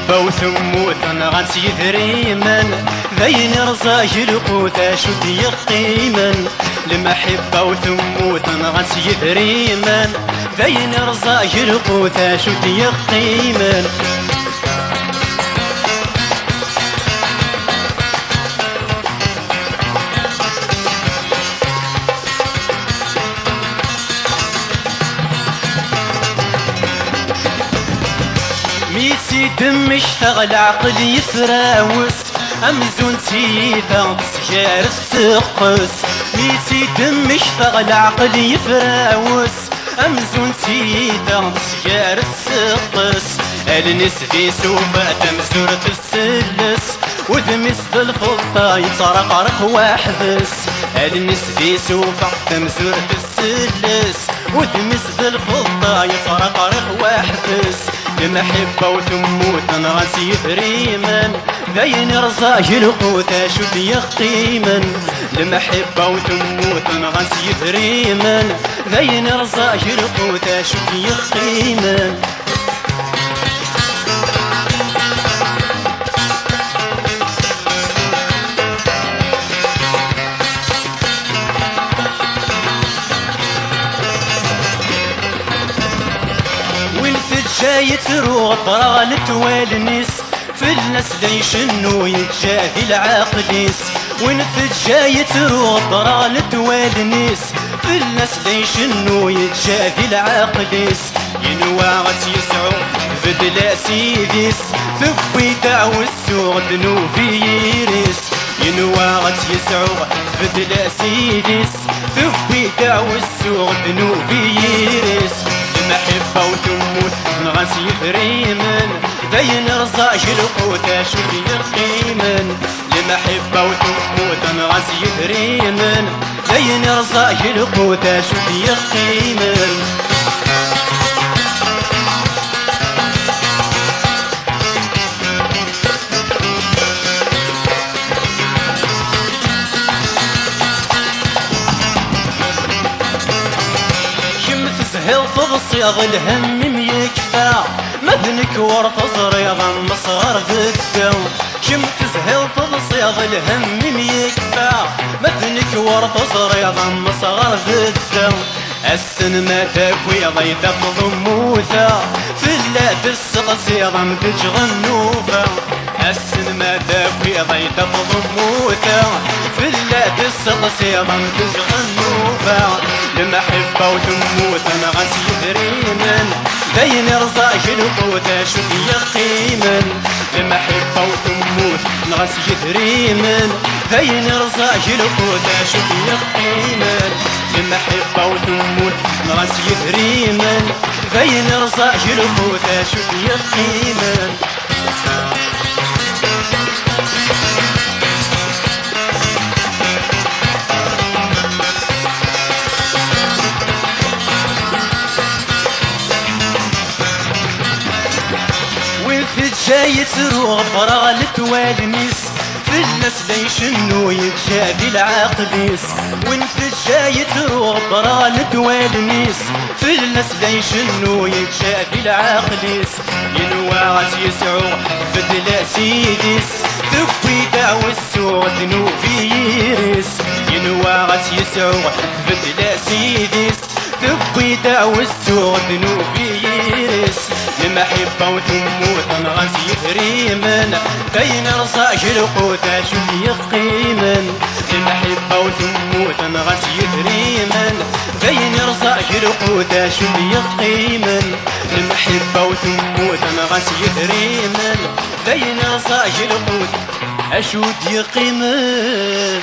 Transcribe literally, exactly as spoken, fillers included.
Lemḥibba-w temmut, nɣan-tt yidrimen, d ayen irẓa lqut, acu d-yeqqimen? Lemḥibba-w temmut, nɣan-tt yidrimen, d ayen irẓa lqut, acu d-yeqqimen? Mi tt-id-temmektaɣ leɛqel yefrawes, amzun d tiyita tesgar teqqes. Mi tt-id-temmektaɣ leɛqel yefrawes, amzun d tiyita tesgar teqqes. Allen-is d isufa, tamzurt tesselles, udem-is d lfeṭṭa yettraqraq weḥd-s. Allen-is d isufa, tamzurt tesselles, udem-is d lfeṭṭa yettraqraq weḥd-s. Lemḥibba-w temmut, nɣan-tt yidrimen, d ayen irẓa lqut, acu d-yeqqimen? Lemḥibba-w temmut, nɣan-tt yidrimen, d ayen irẓa lqut, acu d-yeqqimen? Win teǧǧa yettru ṭṭraɣlet wallen-is, fell-as la icennu, yeǧǧa di leɛqel-is. Win teǧǧa yettru ṭṭraɣlet wallen-is, fell-as la icennu, yeǧǧa di leɛqel-is. Yenwa ad tt-yesɛu, tbeddel-as idis, tewwi-d aɛwessu, ddnub i yiri-s. Yenwa ad tt-yesɛu, tbeddel-as idis, tewwi-d aɛwessu, ddnub i yiri-s. Lemḥibba-w temmut, nɣan-tt yidrimen, d ayen irẓa lqut, acu d-yeqqimen? Lemḥibba-w temmut, nɣan-tt yidrimen, d ayen irẓa lqut, acu d-yeqqimen? Kemm tezhiḍ teḍsiḍ, lhemm-im yekfa, ma d nekk ur teẓriḍ, am asɣar bedda. Kemm tezhiḍ teḍsiḍ, lhemm-im yekfa, ma d nekk ur teẓriḍ, am asɣar bedda. Ass-n ma d-takiḍ ay tafeḍ mmuteɣ, tella tesseqsiḍ am teǧɣennufa. Ass-n ma d-takiḍ ay tafeḍ mmuteɣ, tella tesseqsiḍ am teǧɣennufa. Lemḥibba-w temmut, nɣan-tt yidrimen, d ayen irẓa lqut, acu d-yeqqimen? Lemḥibba-w temmut, nɣan-tt yidrimen, d ayen irẓa lqut, acu d-yeqqimen? Lemḥibba-w temmut, nɣan-tt yidrimen, d ayen irẓa lqut, acu d-yeqqimen? Win teǧǧa yettru ɣebreɣ letwalen-is, fell-as la icennu yeǧǧa di leɛqel-is. Win teǧǧa yettru ɣebreɣ letwalen-is, fell-as la icennu yeǧǧa di leɛqel-is. Yenwa ad tt-yesɛu, tbeddel-as idis, tewwi-d aɛwessu, ddnub i yiri-s. Yenwa ad tt-yesɛu, tbeddel-as idis, tewwi-d aɛwessu, ddnub i yiri-s. Lemḥibba-w temmut, nɣan-tt yidrimen, d ayen irẓa lqut, acu d-yeqqimen? Lemḥibba-w temmut, nɣan-tt yidrimen, d ayen irẓa lqut, acu d-yeqqimen? Lemḥibba-w temmut, nɣan-tt yidrimen, d ayen irẓa lqut, acu d-yeqqimen?